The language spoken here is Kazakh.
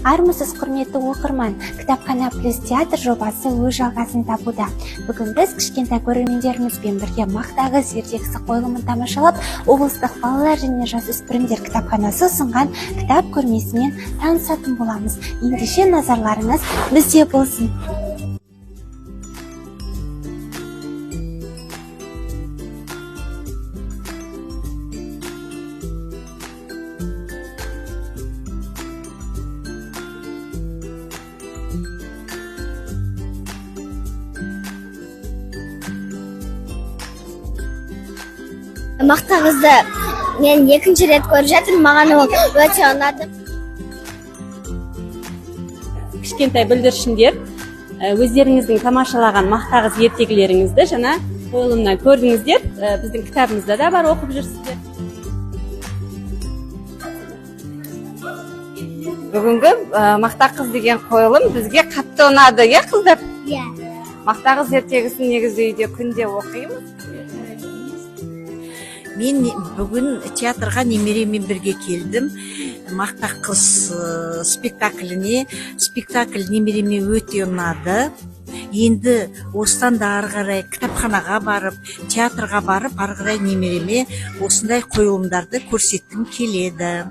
Армысыз, құрметті оқырман! «Кітапхана плюс театр» жобасы өз жалғасын табуда. Бүгін біз кішкентай көрермендерімізбен бірге «Мақта қыз» ертегісі қойылымын тамашалап, облыстық балалар және жасөспірімдер кітапханасы ұсынған кітап көрмесімен танысатын боламыз. Ендеше, назарларыңыз бізде болсын. «Мақта қызды» мен екінші рет көріп жатырмын. Маған ол өте ұнады. Кішкентай бүлдіршіндер, өздеріңіздің тамашалаған «Мақта қыз» ертегілеріңізді жаңа қойылымнан көрдіңіздер. Біздің кітабымызда да бар, оқып жүрсіздер. Бүгінгі «Мақта қыз» деген қойылым бізге қатты ұнады, иә, қыздар? Иә. «Мақта қыз» ертегісін негізі үйде күнде оқимыз. Мен бүгін театрға немереммен бірге келдім. «Мақта қыз» спектакліне. Спектакль немереме өте ұнады. Енді осыдан да ары қарай кітапханаға барып, театрға барып, ары қарай немереме осындай қойылымдарды көрсеткім келеді.